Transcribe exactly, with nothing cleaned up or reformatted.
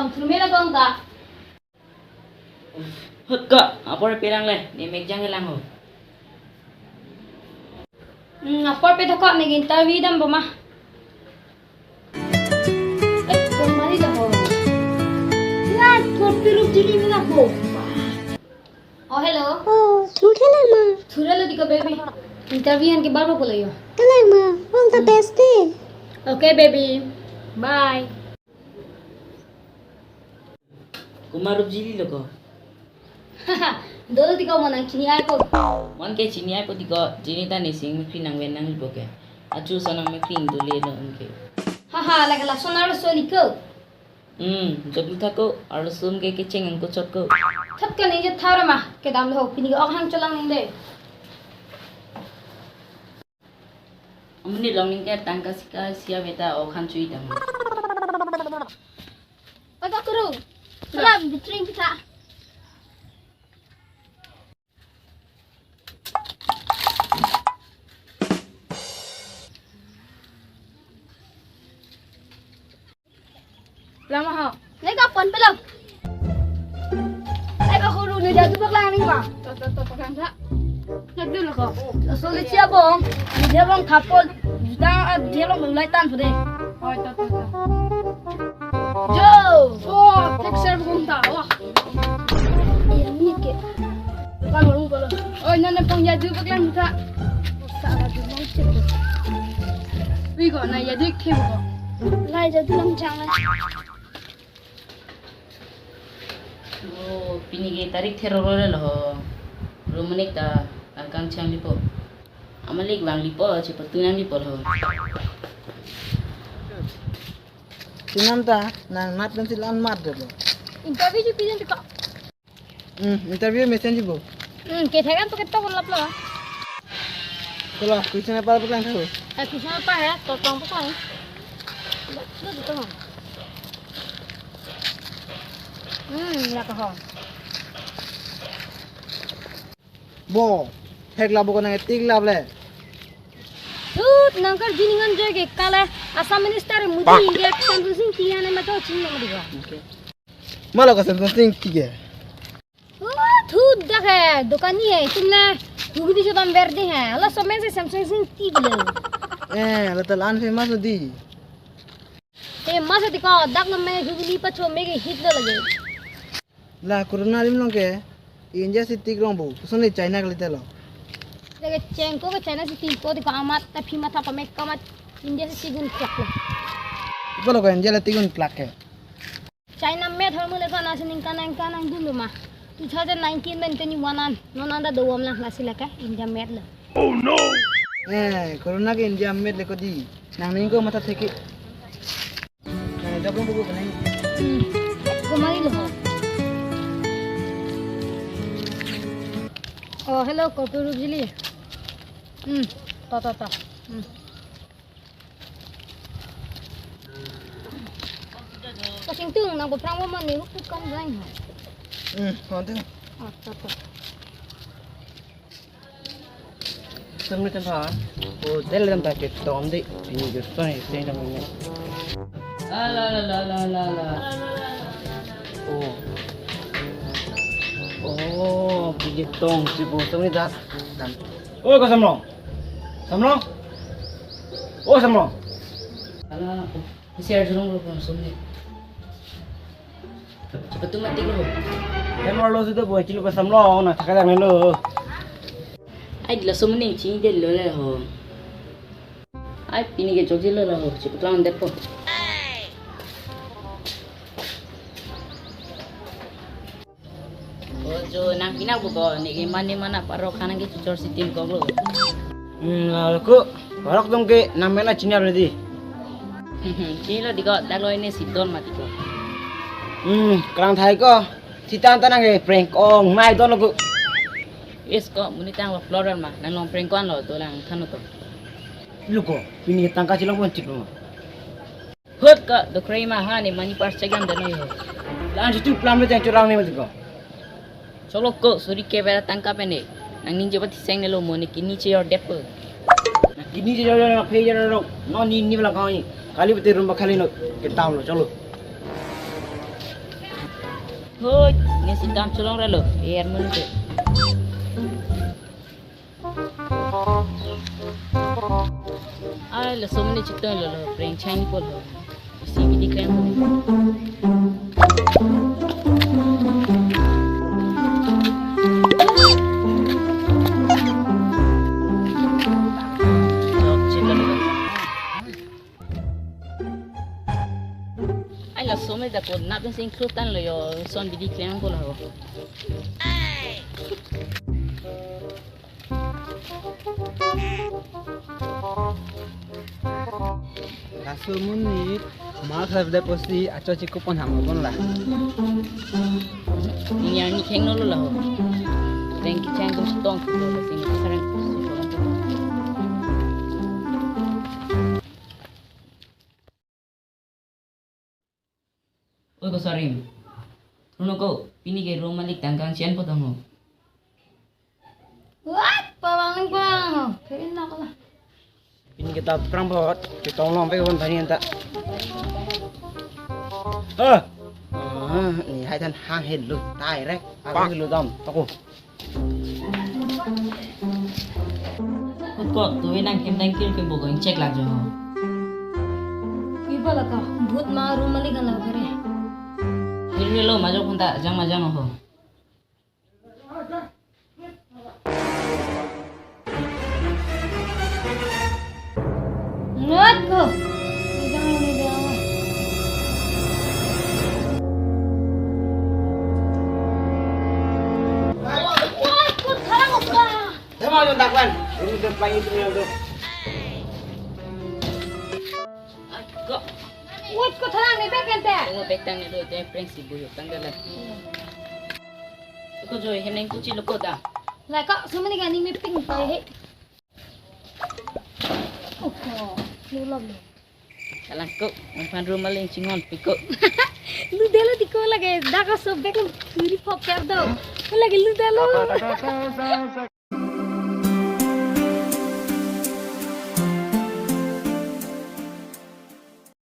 Thurme la kong ta. Hut ko, apor pelang le, ne mek jang lang ho. Hmm, apor pe thok ko, ne interview dam bo ma. Eh, kon mari dah ho. Ya, kopi rup jili mina ho. Oh, hello. Oh, thur thelang ma. Thur lo diko, baby. Interview an ke bar ko pula yo. Thelang ma. All the best de. Okay, baby. Bye. Komat rup jili lo ko. Dolo diko, mo nang chini ai ko. Mo ke chini ai ko diko, chini ta ne sing mekri nangven nangpo ke. Achu so nang mekri dole lo ke. Haha, lake lason arloso liko. Hmm, jok lu thak ko, arloso ke kecheng ang ko chot ko. Thot ka ning je thar ma, kedam lo ho, pini ke ok hang cholang ning de. Amonit along ning ke tangka sika sia beta ok hang chui tang. Paga kuru. Salam, bitring kita. Lama ha. Neka pon pelok. Neka kuru ne jadu bak lang ning ma. To, to, to, paklang sa. Nak dulu ko. Asol dia bong. Dia bong thapol. Juta, ah, dia bong mulai tan pede. Oh, to, to, to. Jo. Oh, texture bong ta. Wah. Ini ke. Kan orang kalau. Oh, nana pang jadu paklang ta. Sa la du mong cek. Wi ko na jadu ke ko. Lai jadu lang jang lai. Oh, pini ke tarik thero lo le lo. Room nek ta akang chang lipo. Amalik bang lipo, chepa tunang lipo lo. Tunam ta, nang mat kan silan mat dolo. Interview ji pijan ka. Hmm, interview mesen ji bo. Hmm, ke thagan to ketok lap lo. Kolo, question paper lang tho. Eh, question paper hai, to tong pa ko. Lo, lo, to. Hmm, la ka ho. Bo, thek lap bo ko nang tik lap le. Thut nang kar jining an joy ke kale Assam Minister Modi India Assam Sing Tihan ma to ching nang diga. Okay. Malo ka Samsung Sing Tihan. Oh, thut dak hai, dokani hai, tumne ghugni chodam ver de hai. Ala somen se Samsung Sing Tihan bole. Eh, ala ta lan famous di. Famous di ko, dak lo me ghugni pa cho me ke hit lo lage. La corona alim along ke India si tik rong bo, koson ne China kalite lo. Lake chengko ke China si tik ko di ko amat ta phi matha pamek ko amat India si tik un klak lo. Ipo lo ko India le tik un klak ke. China made hor mule ko na sining kanang kanang dun lo ma. Two thousand nineteen pen teni wanan non anda do wam lang lasi lake India made lo. Oh no! Eh, corona ke India made le ko di. Nang ning ko matha thek ke. Nang jabong buku kenai. Hmm. Ko mari lo. Oh, hello, kopi rup jili. Hmm. To, to, to. Hmm. Ko singtung nang ko prang mo mani huk kam jang. Hmm, kontu. Oh, to, to. Tum ni tentang. Oh, del dan tak tom di. Ini justru ni saya dah punya. La la la la la la la. Oh. Oh, piji tong si bo tum ni dah. Dan. Oh, ko Samlong. Samlong. Oh, Samlong. Ala, oh, si arjulong lo ko sumni. Chepatum mati ko. Kan warlo sudah buat cilu ko Samlong, na thakar yang lo. Ai, dilo sumni chini dilo le ho. Ai, pini ke jokji lo la ho, chepatum det po. Oh, jo nang pinak buko, ne ke mane mana parok khanang ke chuchor sitin kok lo. Hmm, la ko, parok tong ke nang mena chini ap di. Chini lo diko, dak lo ini sidon mati ko. Hmm, kerang thai ko, sitan tanang ke prank ong, mai don lo ko. Yes ko, muni tang lo floral ma, nang long prank ko an lo, to lang than lo to. Lo ko, pini tangka chilong pon chip lo. Hut ko, dokre ma ha ne mani par chegam dano yo. Lang situ plan lo jang chorang ne mati ko. Cholo ko, suri ke bera tangka pene. Nang ning jebat hiseng ne lo mo ne kini che yor dep ko. Na kini che yor yor na phe yor yor. No ni ni bala kau ni. Kali bete rumba khali no. Ke tam lo, cholo. Hoi, nesi kam cholong ralo, er mun ke. Ai, laso amonit chetong lo, lo, preng chang po lo. Isi bidi klem. Ai, laso amonit ta ko nap sing krutan lo yo, son bidi klem ko lo. Laso amonit, mask lapu pusi acho chikupon ham pon la. Ini yang ni kheng nolo la ho. Reng kichang tum tong lo sing sarang. Oi ko Sarim. Runo ko, pini ke room malik tangkang sian potong ho. What? Pawang pang. Kiri nak lah. Pini kita perang bot, kita long pe kon tani anta. Ah, ah, ni hai than hang helu tai rek. Aku helu dam, aku. Kut kok, tuwe nang hem tangkir ke bogo ingchek lak jo. Iba laka, but ma room malik kan lak kare. Kiri lo, majok phanta, jang majang ho. Ngat ko. Jang ini dia. Ngat ko, tharang ko. Tama yung dakwan. Yung dakwan yung tumulong doon. Kok. Wait ko tharang ni bek ente. Tunggu bek tang ni do, dia prank si buyu tanggal lah. Ko joy heneng kuchi lo ko da. La ko sumani gani mi ping pai he. Oh, lu lom. Kalang ko, nang pan room maling chingon piko. Lu delo di ko lagi, dak ko sobek lu kuri pok kerdo. Lu lagi lu delo.